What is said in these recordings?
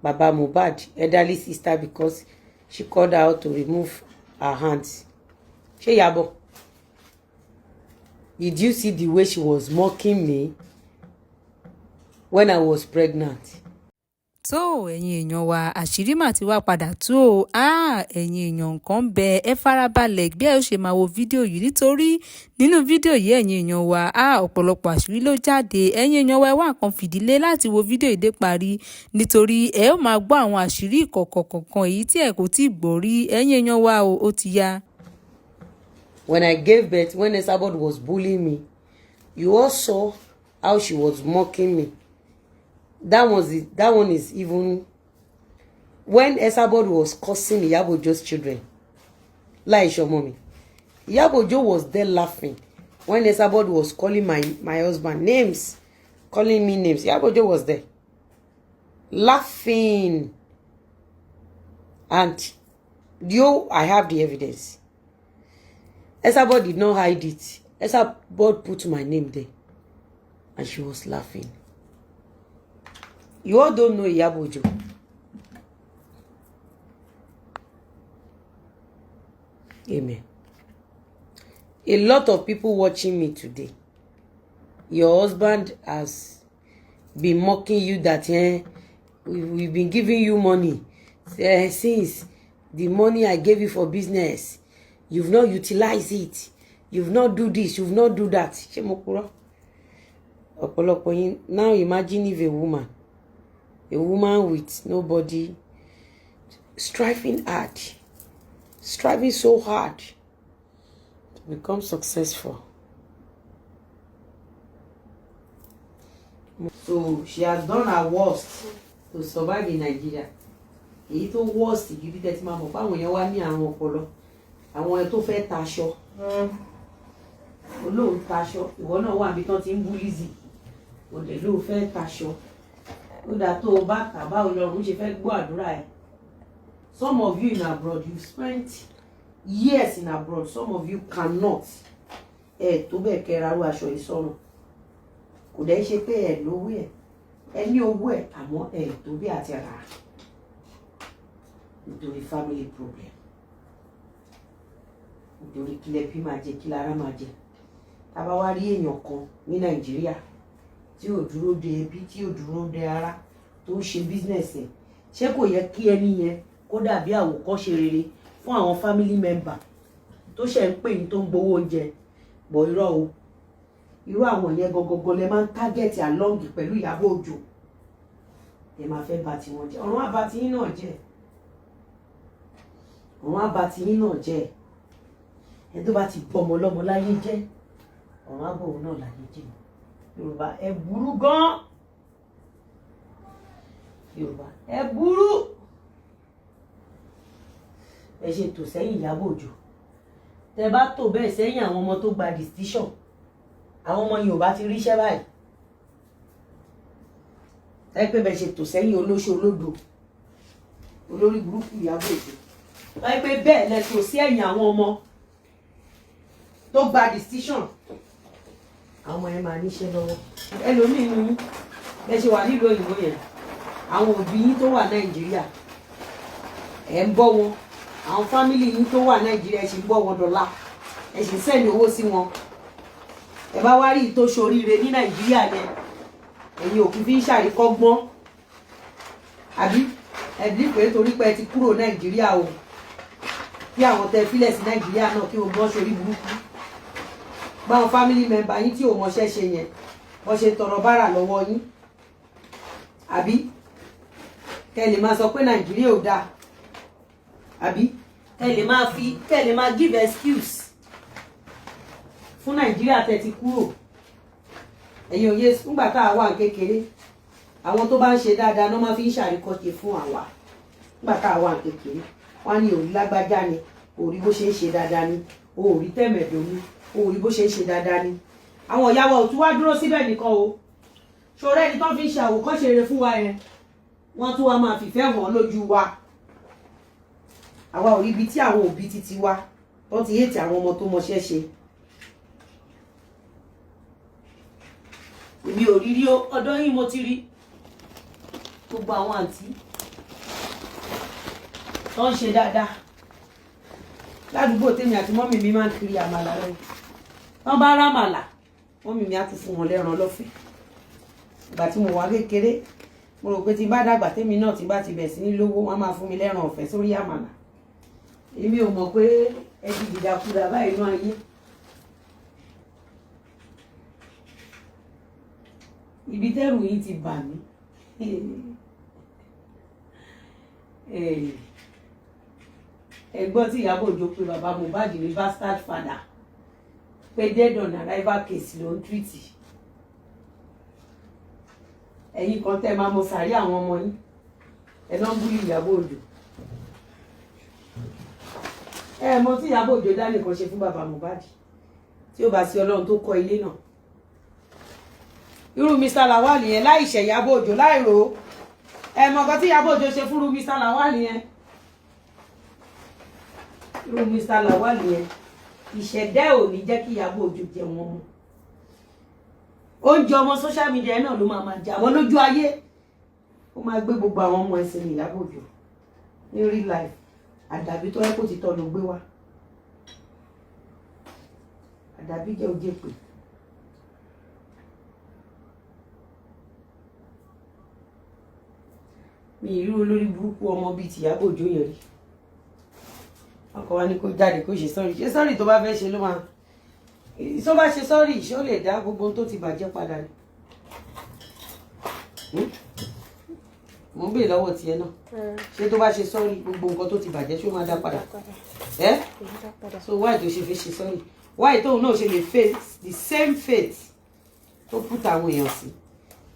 Baba Mohbad elderly sister because she called her out to remove her hands. Ṣé Ìyábọ̀, did you see the way she was mocking me when I was pregnant? Tó, ẹ̀yin èèyàn wa, àṣírí mà ti wá padà tú o. Ẹ̀yin èèyàn, nǹkan ń bẹ. Ẹ farabalẹ̀ bí ẹ ó ṣe máa wo fídíò yìí, nítorí nínú fídíò yìí, ẹ̀yin èèyàn wa, ọ̀pọ̀lọpọ̀ àṣírí ló jáde. Ẹ̀yin èèyàn wa, ẹ wá nǹkan fìdí lé láti wo fídíò yìí dé parí, nítorí ẹ ó máa gbọ́ àwọn àṣírí ìkọ̀kọ̀ kọ̀ọ̀kan èyí tí ẹ kò tí ì gbọ́ rí. Ẹ̀yin èèyàn wa o, ó ti yá. When I gave birth, when Esabod was bullying me, you all saw how she was mocking me. That one is even when Esabod was cursing Iyabo Ojo's children. Láì ṣọmọ mi. Iyabo Ojo was there laughing when Esabod was calling my husband names, calling me names. Iyabo Ojo was there laughing. And you, I have the evidence. Esabod did not hide it. Esabod put my name there. And she was laughing. You all don't know Iyabo Ojo. Amen. A lot of people watching me today, your husband has been mocking you that we've been giving you money since the money I gave you for business, you've not utilized it, you've not do this, you've not do that. Ṣé mo purọ́? Ọ̀pọ̀lọpọ̀ yín now, imagine if a woman with nobody, striving hard, striving so hard to become successful. So she has done her worst to survive in Nigeria. Èyí tó worst gidi tẹ́ ti máa mọ̀ fáwọn èèyàn wá ní àrùn ọpọlọ, àwọn ẹ tó fẹ́ taṣọ, olóhùn taṣọ, ìwọ náà wà níbi tán ti ń bú Lizzy, òdè ló fẹ́ taṣọ. Ó dáa, tó o bá tà, báwo lọ́run ṣe fẹ́ gbọ́ àdúrà ẹ̀? Some of you in abroad, you spent years in abroad, some of you cannot, ẹ tó bẹ́ẹ̀ kẹ́ ra irú aṣọ yìí sọ́run. Kò dẹ́ ṣe pé ẹ lówó ẹ, ẹ ní owó ẹ, àmọ́ ẹ tó bí àti rà á nítorí family problem, nítorí kílẹ̀ bí máa jẹ, kí lára máa jẹ. Tá a bá wá rí èèyàn kan ní Nàìjíríà tí ò dúró de ẹbí, tí ò dúró de ara, tó ń ṣe business ẹ̀, ṣé kò yẹ kí ẹni yẹn kó dàbí àwòkọ́ṣe rere fún àwọn family member tó ṣẹ̀ ń pè ní tó ń gbowó oúnjẹ bọ̀? Irọ́ o, irú àwọn yẹn gangan lẹ máa ń target along pẹ̀lú Ìyábọ̀ Òjó. Ẹ máa fẹ́ bà tiwọn jẹ́. Ọ̀run á bà tiyín náà jẹ́, ọ̀run á bà tiyín náà jẹ́. Ẹ tó bá ti bọ́ ọmọ ọlọ́mọ láyé jẹ́, ọ̀run á bọ̀ òun náà láyé jẹ́. Yorùbá, ẹ burú gan. Yorùbá, ẹ burú. Ẹ ṣe tò sẹ́yìn Ìyábọ̀ Òjó. Tẹ bá tò bẹ́ẹ̀ sẹ́yìn àwọn ọmọ tó gba distinction, àwọn ọmọ Yorùbá ti ríṣẹ́ báyìí. Ẹ pé bẹ́ẹ̀ ṣe tò sẹ́yìn olóṣó, olódo, olórí burúkú Ìyábọ̀ Òjó, ẹ pé bẹ́ẹ̀ lẹ tò sí ẹ̀yìn àwọn ọmọ tó gba distinction, àwọn ọmọ yẹn máa níṣẹ́ lọ́wọ́. Ẹlòmíín nu yín, bẹ́ẹ̀ ṣe wà nílùú òyìnbó yẹn, àwọn òbí yín tó wà Nàìjíríà, ẹ̀ ń bọ́ wọn. Àwọn family yín tó wà Nàìjíríà, ẹ̀ sì ń bọ́ wọn dọ́là, ẹ̀ sì ń send owó sí wọn. Ẹ bá wá rí i tó ṣoríire ní Nàìjíríà yẹn, ẹ̀yin ò kì í fi ń ṣàríkọ́gbọ́n, àbí ẹ̀bí pé torí pé ẹ ti kúrò Nàìjíríà o, kí àwọn tẹ fílẹ̀ sí Nàìjíríà náà kí o gbọ́n sórí burúkú báwọn family member yín tí ò mọṣẹ́ ṣe yẹn, wọ́n ṣe tọrọ bárà lọ́wọ́ yín, àbí kẹ́ lè máa sọ pé Nàìjíríà ò dáa, àbí kẹ́ lè máa fi, kẹ́ lè máa give excuse fún Nàìjíríà tẹ́ ti kúrò? Ẹ̀yin òye, nígbà tá a wà ní kékeré, àwọn tó bá ń ṣe dáadáa náà máa fi ń ṣàríkọ́ṣe fún àwa. Nígbà tá a wà ní kékeré, wọ́n á ní òrí lágbájá ni, òrí bó ṣe ń ṣe dáadáa ni, òrí tẹ̀mẹ̀dò ni, òrí bó ṣe ń ṣe dáadáa ni. Àwọn ìyá wa ò tún wá dúró síbẹ̀ nìkan o. Ṣòro ẹni tó fi ń ṣe àwòkọ́ṣe rere fún wa yẹn, wọ́n tún wá máa fìfẹ́ hàn lójú wa. Àwa ò rí ibi tí àwọn òbí titi wa tó ti hate àwọn ọmọ tó mọṣẹ́ ṣe. Èmi ò rí rí o, ọ̀dọ̀ yín mo ti rí gbogbo àwọn àǹtí. Tó ń ṣe dáadáa ládùúgbò tèmi àti mummy mi máa ń kiri àmàlà lọ. Wọ́n bá rámàlà, mummy mi á tún fún wọn lẹ́ran lọ́fẹ̀ẹ́. Ìgbà tí mo wà kékeré, mo rò pé tí n bá dàgbà, tèmi náà tí n bá ti bẹ̀ sí ní lówó, wọ́n á máa fún mi lẹ́ran ọ̀fẹ́ sórí àmàlà. Èmi ò mọ̀ pé ẹ ti dìdàkudà báyìí inú ayé. Ibi tẹ́rù yìí ti bà mí. Ẹ gbọ́ tí Ìyábọ̀ Òjó pé bàbá Mohbad ní bastard father, pé dead on arrival case ló ń treat. Ẹ̀yin kan tẹ́ máa mọ sàárì àwọn ọmọ yín, ẹ lọ ń bú Ìyábọ̀ Òjó. Ẹ mọ tí Ìyábọ̀ Òjó dá nìkan ṣe fún bàbá Mohbad, tí ó bá sí Ọlọ́run tó kọ́ ilé náà. Irú Mr Lawal yẹn, láì ṣe Ìyábọ̀ Òjó, láì rò ó, ẹ mọ nǹkan tí Ìyábọ̀ Òjó ṣe fún irú Mr Lawal yẹn. Irú Mr Lawal yẹn, ìṣẹ̀dá ò ní jẹ́ kí Ìyábọ̀ Òjó jẹ wọn mọ́. Oúnjẹ ọmọ social media náà ló máa máa jẹ àwọn lójú ayé. Ó máa gbé gbogbo àwọn ọmọ ẹsìn ní Ìyábọ̀ Òjó ní real life. Àdàbí tó yẹ kó ti tọ́ ló gbé wá. Àdàbí jẹ́ ojú èpè. Mi ì rí olórí burúkú ọmọ bíi tìyábọ̀ Òjó yẹn rí. Ọkọ wa ní kó jáde kó ṣe sorry. Ṣe sorry tó bá fẹ́ ṣe ló máa tó bá ṣe sorry, ṣé ó lè dá gbogbo ohun tó ti bàjẹ́ padà ni? Mo ń bèèrè lọ́wọ́ tiẹ̀ náà, ṣé tó bá ṣe sorry, gbogbo nǹkan tó ti bàjẹ́, ṣé ó máa dá padà? Ẹ́ so why tó ṣe fi ṣe sorry? Why tóun náà ṣe lè face the same fate tó put àwọn èèyàn sí?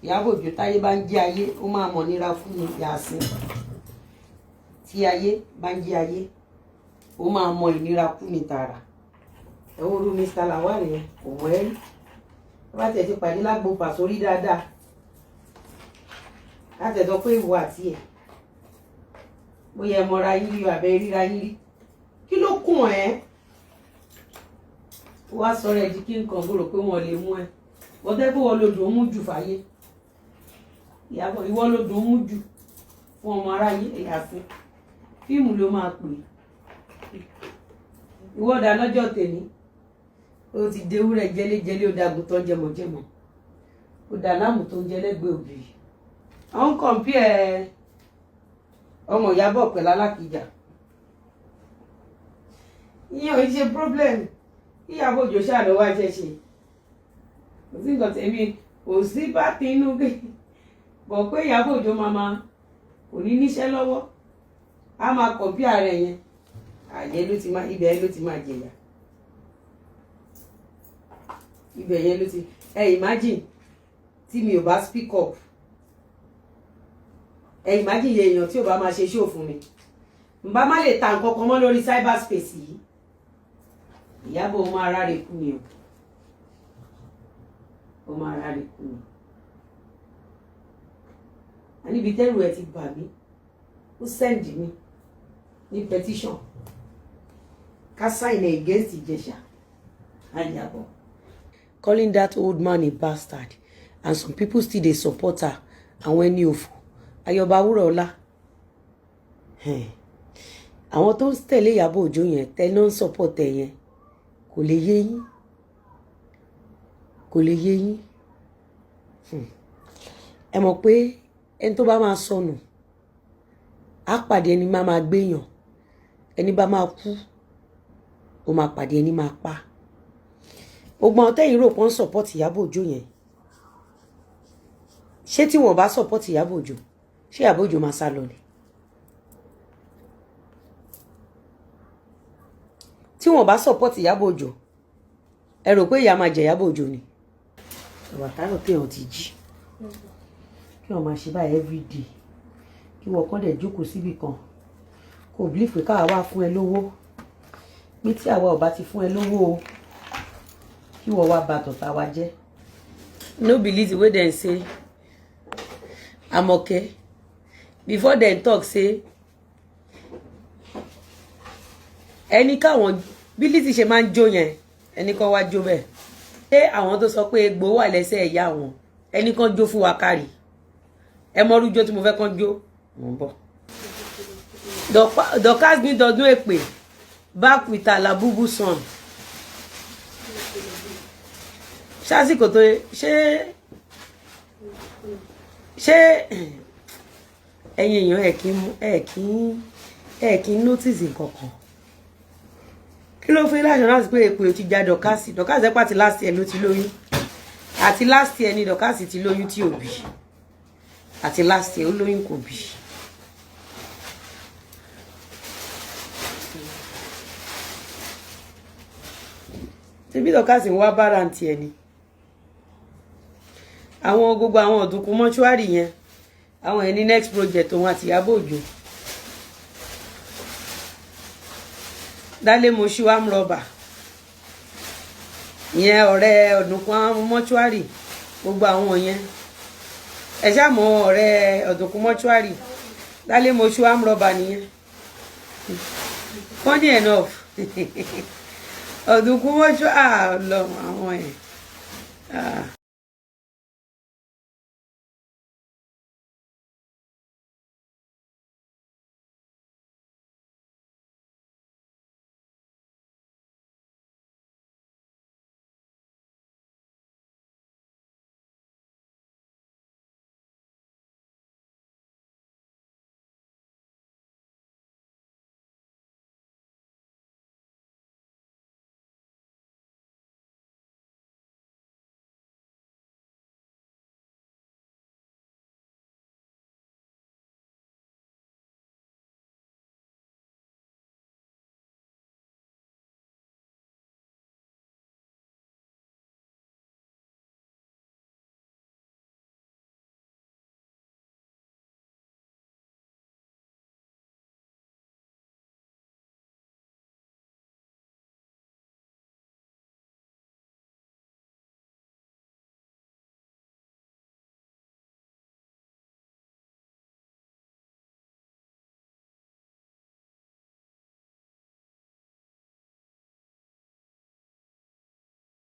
Ìyábọ̀ Òjó, táyé bá ń jẹ́ ayé, ó máa mọ̀ nira fún mi. Yàsín, tí ayé bá ń jẹ́ ayé, ó máa mọ ìnira kú ní tààrà. Ẹ wo irú Mr Lawal yẹn, kò mọ ẹ́ rí. Bá tẹ̀ ti pàdé lágbo pàṣórí dáadáa, láti ẹ̀ sọ pé ìwọ àti ẹ̀ bóyá ẹ mọra yín rí àbẹ ríra yín rí, kí ló kùn ẹ́? Wá sọ̀rọ̀ ẹ̀ di kí nǹkan gbòòrò pé wọ́n lè mú ẹ. Wọ́n tẹ́ pé wọ́n ló dùn ún mú jù fàyè. Ìyábọ̀, ìwọ ló dùn ún mú jù fún ọmọ aráyé. Ẹ̀yà fún fíìmù ló máa pè ìwọ dà lọ́jọ́ tèmi. Ó ti dewúrẹ́ jẹ́léjẹ́lé, ó dàgùn tán jẹmọ̀jẹmọ̀, ó dà láàmú tó ń jẹ lẹ́gbẹ̀ẹ́ òbí. Àwọn ń compare ọmọ Ìyábọ̀ pẹ̀lú Alákìjà. Ìyẹn ò ṣe problem. Ìyábọ̀ Òjó ṣáà ló wá ṣe ṣe, kò sí nǹkan tèmi, kò sí bá tinú bọ̀ pé Ìyábọ̀ Òjó máa kò ní níṣẹ́ lọ́wọ́, á máa compare rẹ̀ yẹn. Àyè ló ti máa, ibẹ̀ ló ti máa jẹ̀yà, ibẹ̀ yẹn ló ti. Ẹ imagine tí mi ò bá speak up, ẹ imagine iye èèyàn tí ò bá máa ṣe show fún mi, n bá má lè ta nǹkan kan mọ́ lórí cyberspace yìí. Ìyábọ̀, ó máa ráre kú ni o, ó máa ráre kú ni. Àníbi tẹ́rù ẹ ti bà mí, ó send mi ní petition ká sign against Ìjẹ̀ṣà. Àyàbọ̀ calling that old man a bastard, and some people still dey support her. Àwọn ẹni òfò, Ayọ̀bá Wúrọ̀ọ́lá, àwọn tó ń tẹ̀lé Ìyábọ̀ Òjó yẹn, tẹ́ ló ń support ẹ̀ yẹn, kò lè yé yín, kò lè yé yín. Ẹ mọ̀ pé ẹni tó bá máa sọnù á pàdé ẹni máa máa gbéyàn, ẹni bá máa kú, ó máa pàdé ẹni máa pa. Gbogbo àwọn tẹ́yìn rò pọ́n support Ìyábọ̀ Òjó yẹn, ṣé tí wọ́n bá support Ìyábọ̀ Òjó, ṣé Ìyábọ̀ Òjó máa sá lọ ni? Tí wọ́n bá support Ìyábọ̀ Òjó, ẹ rò pé ìyá máa jẹ Ìyábọ̀ Òjó ni? Àbàtàrọ̀ téèyàn ti jí, kí wọ́n máa ṣe báyìí everyday, kí wọ́n kọ́ dẹ̀ jókòó síbì kan, kò believe pé káwa wá fún ẹ lówó, pé tí àwa ò bá ti fún ẹ lówó o, kí wọ́n wá bà tọ̀tà wa jẹ́. No believe wey dem say Amoke before dem talk say ẹni káwọn bí Lizzy ṣe máa ń jó yẹn, ẹni kan wá jó bẹ́ẹ̀. Ṣé àwọn tó sọ pé egbò wà lẹ́sẹ̀ ìyá wọn, ẹni kan jó fún wa kárì? Ẹ mọ orújó tí mo fẹ́ kàn jó. Mò ń bọ̀. Dorcas ní dọdún èpè back with Alabubu son. Ṣásìkò tó ṣé ẹ̀yin èèyàn, ẹ kì í notice nǹkan kan? Kí ló fún láṣọ láti pé èpè ò ti já Dorcas? Dorcas ẹ pàtí last year ló ti lóyún. Àti last year ni Dorcas ti lóyún tí ò bí. Àti last year, ó lóyún, kò bí. Ṣebí Dorcas ń wá bára ntì ẹ ni. Àwọn gbogbo àwọn ọ̀dùnkún mọ́ṣúárì yẹn, àwọn yẹn ní next project òun àti Ìyábọ̀ Òjó. Dálé Moshu amrọ̀bà ìyẹn, ọ̀rẹ́ ọ̀dùnkún mọ́ṣúárì, gbogbo àwọn yẹn, ẹ ṣáà mọ̀ ọ̀rẹ́ ọ̀dùnkún mọ́ṣúárì, Dálé Moshu amrọ̀bà nìyẹn. Funny enough, ọ̀dùnkún mọ́ṣúárì lọ àwọn ẹ̀.